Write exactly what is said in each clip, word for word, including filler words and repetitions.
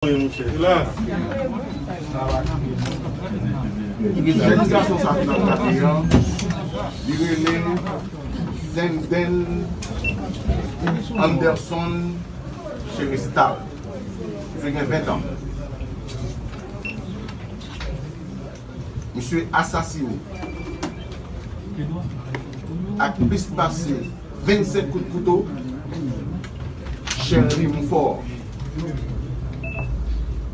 Jèn gason sa ki nan kafè an, li rele Zenden Anderson Cherestal. Misye gen ven tan. Misye asasine ak plis pase vennsenk kout kouto Sherly Monfort,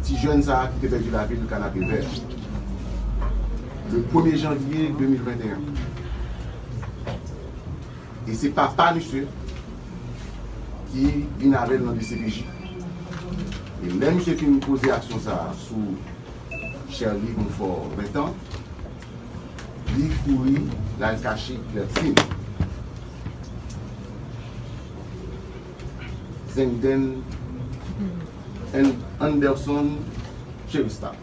ti jèn sa a ki te pèdi lavi l Kanapevè, le premye janvye de mil venteyen. E se papa misye ki vin avè l nan D C P J. E lè misye fin poze aksyon sa a sou Sherly Monfort, ven tan, li kouri, l al kache Clertine. Zenden An-, Anderson Cherestal.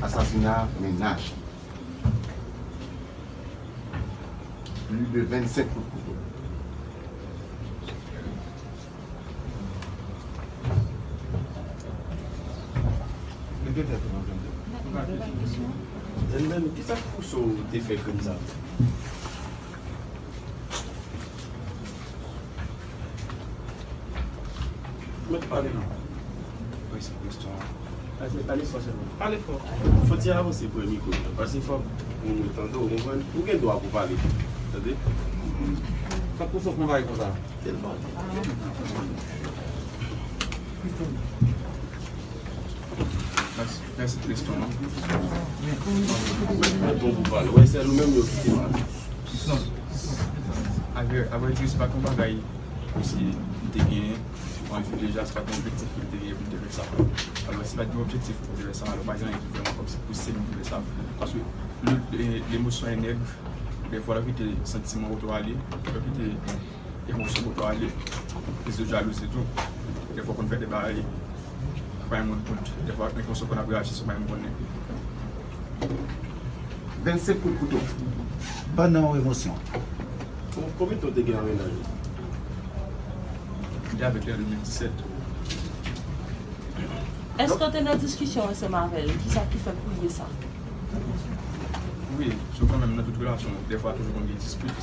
Asasina mennaj. Plis de vennsenk kout kouto. Mete tèt ou nan tande. Zenden, kisa k pouse w te fè krim sa? Mèt pale non. Pale fò sèlman. Pale fò. Fò ti avanse pou mikwo yo. Paske fòk moun yo tande w, konprann? Ou gen dwa pou pale. Tande? Sa k pou sòt nan bagay konsa? Tèlman. Mèsi, mèsi Tristan, non? Mwen bon pou pale. Wè, se nou menm yo kite pale. Non. Avrè, avrè di, se pa t yon bagay ke si m te genyen anvi deja, se pa t yon objektif ke m te genyen pou m te fè sa. Alò, si pa t gen objektif pou m te fè sa, alò, pa gen anyen ki fè m kòmsi pouse m pou m fè sa. Paske le, le, lemosyon e nèg, dèfwa, lè w kite santiman oto ale, lè w kite emosyon pou w ale, kriz de jalouzi tou. Dèfwa w konn fè de bagay, pa yon moun kont. Dèfwa, men konsa w konn ap reyaji, se pa yon moun konnen. Vennsenk kout kouto. Pandan yon emosyon. Kon-, konbyen tan w te gen an mennaj ou? M te avèk li an de mil disèt. Èske w te nan diskisyon ansanm avè l? Kisa ki fè w rive sa? Wi, sou kanmenm nan tout relasyon, dèfwa toujou konn gen dispit.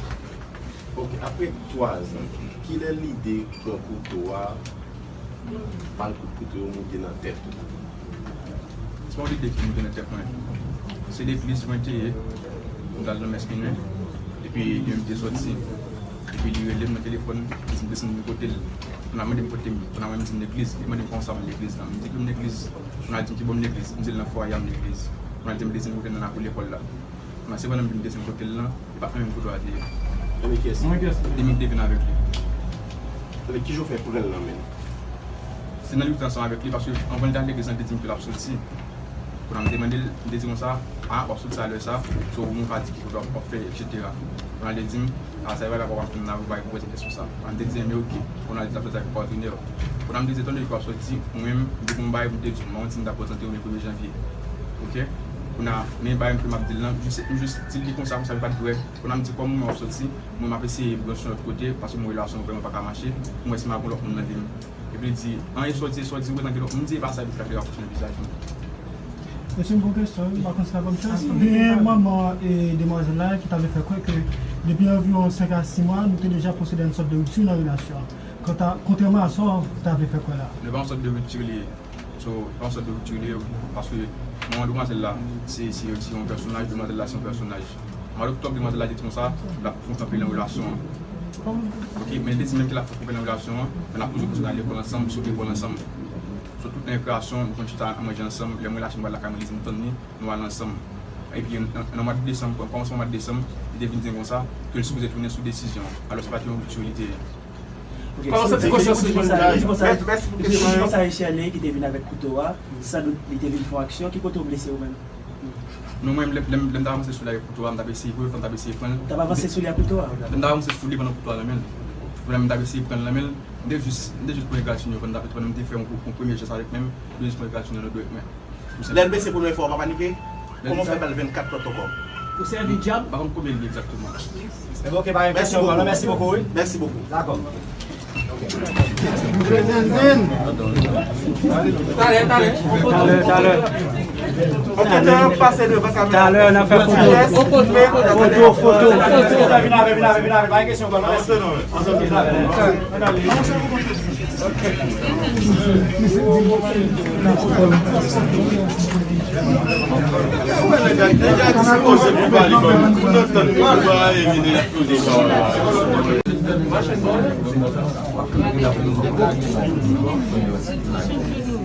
Ok, apre twa zan, kilè lide pran kouto a, mal kout kouto yo moute nan tèt ou? Se pa yon lide ki moute nan tèt mwen. Se legliz mwen te ye, m t al nan mès minui, epi li menm te sòti, epi li rele m nan telefòn, li di m desann vin kote l. Kounye a mande m kote m, kounye a mwen m di m legliz, li mande m kòman sa m legliz la. M di ke m legliz, kounye a li di m ki bò m legliz, m di l nan fwaye a m legliz. Kounye a li di m desann kote l nan lakou lekòl la. Kounye a se pandan m vin desann kote l lan, e pa mwen menm kouto a te ye. Epi kiyès? Li menm ki te vin avèk li. Epi kijan w fè pran l nan men l? Se nan lite ansanm avèk li, paske anvan l te al legliz lan, li te di m ke l ap soti. Kounye a m te mande l, m te di konsa, a, w ap soti a lè sa, so ou menm pa di ki kote w ap fè, etsetera. Kounye a li di m, a, sa e bagay pa w ap fè m la, ou pa reponn kesyon sa. Kounye a m te di, enben oke. Kounye a li di l ap soti avèk patnè w. Kounye a m te di, etan done ke w ap soti, ou menm, m te gen yon bagay pou m te di w, m pa konn si m ta prezante w, men premye janvye. Oke? Kounye a, men bagay m ke m ap di l lan, m jis, m jis di l li konsa, konsa li pa t vre. Kounye a m di, kòm ou menm w ap soti, mwen m ap eseye branche yon lòt kote, paske mwen relasyon an vrèman pa ka mache, pou m wè si m ap gen lòt moun nan vi m. Epi li di, an, e sa w di, e sa w di, ou gentan gen lòt moun, m di, e pa sa, epi l frape rapwoche nan vizaj mwen. Mesye, m gon kesyon, wi, m pa konn si n ap ban m chans. Gen manman e demwazèl la ki ta vle fè kwè ke depi anviwon senk a sis mwa, nou te deja pwosede a yon sòt de ripti nan relasyon an. Kanta, kontrèman a sa w ta vle fè kwè la. Nou pa yon sòt de ripti li ye. So, pa yon sòt de ripti li ye, paske manman demwazèl la, se, se, se yon pèsonaj, demwazèl la, se yon pèsonaj. Mwa doktòb, demwazèl la te di konsa, l ap fè yon kanpe nan relasyon an. Ok, men li te di menm ke l ap fè kanpe nan relasyon an, men n ap toujou kontinye al lekòl ansanm, sot lekòl ansanm. So, tout nan rekreasyon, nou konn chita al manje ansanm, lè mwen lache m pral lakay mwen, li di m tann li, nou al ansanm. Epi, nan, nan mwa desanm, kòmansman mwa desanm, li te vin di m konsa, ke l sipoze tounen sou desizyon an. Alò, se pa t yon ripti li te ye. Ok, ou di konsa, ou di konsa, ou di konsa, ou di konsa e Sherly ki te vin avèk kouto a, san dout li te vin fè yon aksyon, ki kote w blese ou menm? Non, mwen, lè, lè, lè m t ap avanse sou li avèk kouto a, m t ap eseye, premye fwa m t ap eseye pran l. Ou t ap avanse sou li ak kouto a? Lè m t ap avanse sou li pandan kouto a nan men l. Pandan m t ap eseye pran l nan men l, m te jis, m te jis pran egratignan, pandan m t ap pran l, m te fè yon, yon premye jès avèk men m, m te jis pran egratignan nan dwèt mwen. Lè l blese premye fwa, w pa panike? Kòman w fè ba l vennkat lòt ankò? Ou sèvi dyab? M pa konn konbyen l ye egzakteman. Ebyen, ok, pa gen kesyon ankò, non, mèsi bokou, wi. Mèsi bokou. Dakò. Talè, talè. Talè, talè. Talè, n ap fè foto. Foto, foto.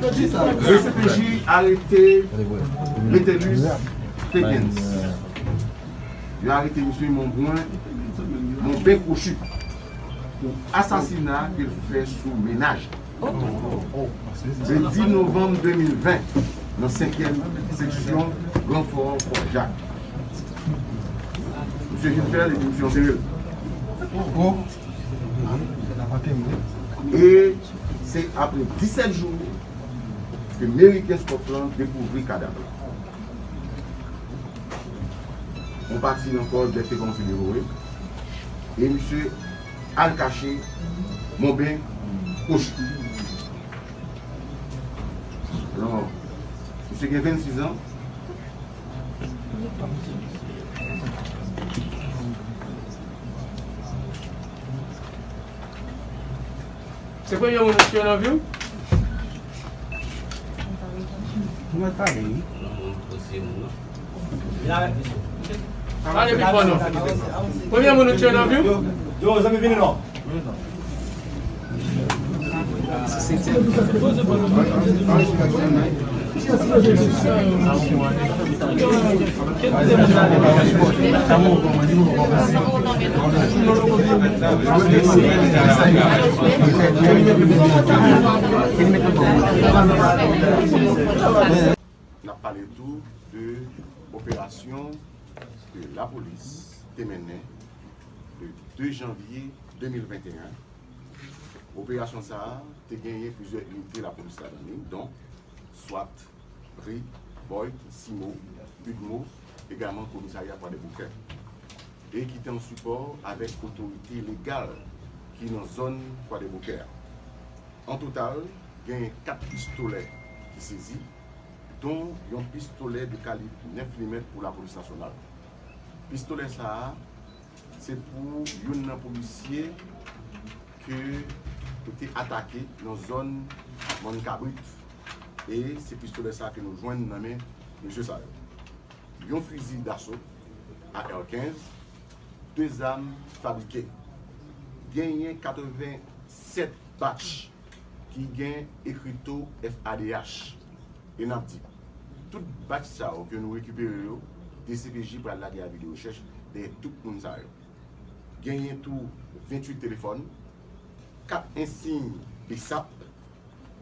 D C P J arete Metellus Fekens. Yo arete misye Monbren, Monben Kwochi, pou asasina ke l fè sou mennaj. Le dis novanm de mil ven, nan senkyèm seksyon Gran Fò Fò Jak. Misye vin fè l epi misye antere l. E se apre disèt jou ke meri Kenskòf lan dekouvri kadav la. Yon pati nan kò l bèt te kòmanse devore. E misye al kache Monben Kwochi. Alò, misye gen vennsis an. Se premye moun ou tiye nan vi w? Nou mèt pale, wi. Pale pi fò non. Premye moun ou tiye nan vi w? Yo, zanmi, vini non. N ap pale tou de operasyon ke lapolis te mennen le de janvye de mil venteyen. Operasyon sa a te genyen plizyè inite lapolis ladan li, don swat, ri, Boyd, Simo, Udmo, egalman komisarya Kwadèboukè, e ki te an sipò avèk otorite legal ki nan zòn Kwadèboukè a. An total, genyen kat pistolè ki sezi, don yon pistolè de kalib nèf milimèt pou lapolis nasyonal. Pistolè sa a, se pou youn nan polisye ke yo te atake nan zòn Mòn Kabrit. E se pistolè sa a ke nou jwenn nan men mesye sa yo. Yon fizi daso, A R kenz, de zam fabrike. Genyen katrevennsèt batch ki gen ekrito F A D H. E n ap di, tout batch sa yo ke nou rekipere yo, D C P J pral lage avi de rechèch dèyè tout moun sa yo. Genyen tou venntuit telefòn, kat ensiy B S A P,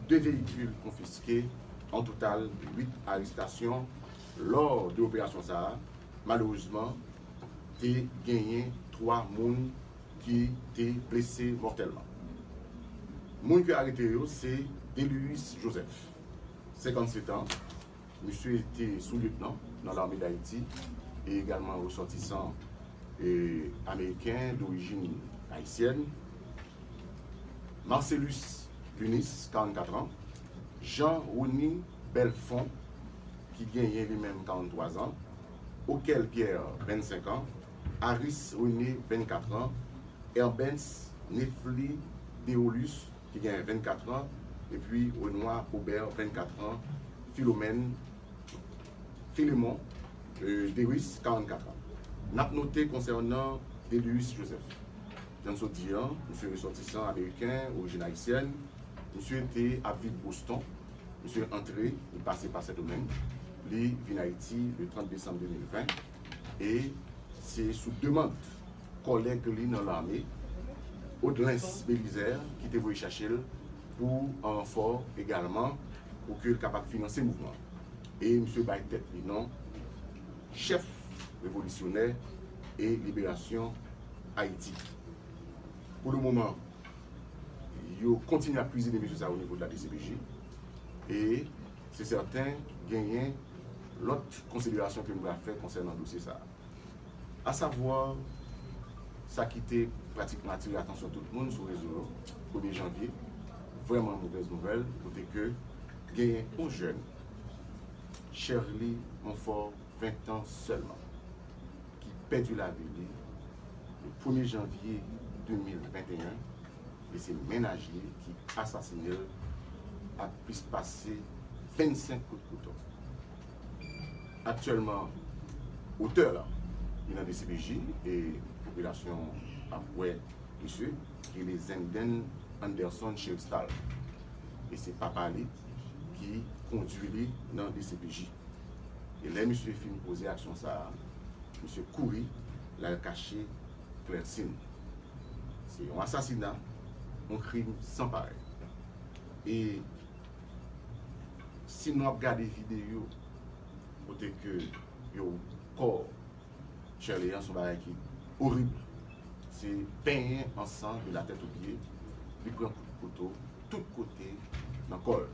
de veyikil konfiske, an total uit arestasyon lò de operasyon sa a. Malerezman, te genyen twa moun ki te blese mòtèlman. Moun ki arete yo se Delius Joseph, senkannsèt an. Misye te soulyetnan nan Lame d Ayiti e egalman resòtisan, e, ameriken dorijin ayisyèn. Marcelus Lunis, karannkat an. Jean Rony Belfond, ki genyen li menm karannntwa zan. Okel Pierre, vennsenk an. Aris René, vennkat an. Herbens Nefli Deolus, ki gen vennkat an, epi Renoir Obert, vennkat an, Philomène, Philemon, euh, Deris, karannkat an. N ap note konsènan Delius Joseph. Jan n sot di an, misye resòtisan ameriken, orijin ayisyèn, misye te ap viv Boston, misye antre, li pase pa Sendomeng, li vin Ayiti le trant desanm de mil ven, e se sou demann kòlèg li nan lame, Odlens Belizaire, ki te voye chache l pou an ranfò egalman, pou ke l kapab finanse mouvman. E misye bay tèt li non chèf revolisyonè e liberasyon Ayiti. Pou le moman, yo kontinye ap kwizine mesye sa yo o nivo de la D C P J. E se sèten, genyen lòt konsiderasyon ke nou pral fè konsènan dosye sa a. Asavwa, Sa ki te pratikman atire atansyon tout moun sou rezo yo, premye janvye, vrèman movèz nouvèl, kote ke genyen yon jèn, Sherly Monfort, ven tan sèlman, ki pèdi lavi li le premye janvye de mil venteyen, e se mennaj li ki asasine l ak plis pase vennsenk kout kouto. Aktyèlman, otè la, li nan D C P J e popilasyon ap wè misye, ki rele Zenden Anderson Cheristal. E se papa li ki kondui li nan D C P J. E lè misye fin poze aksyon sa a, misye kouri, l al kache Klèsin. Se yon asasina, yon krim san parèy. E si nou ap gade videyo kote ke yo kò Sherly an, se yon bagay ki orib. Se benyen an san de la tèt o pye. Li pran kout kouto tout kote nan kò l.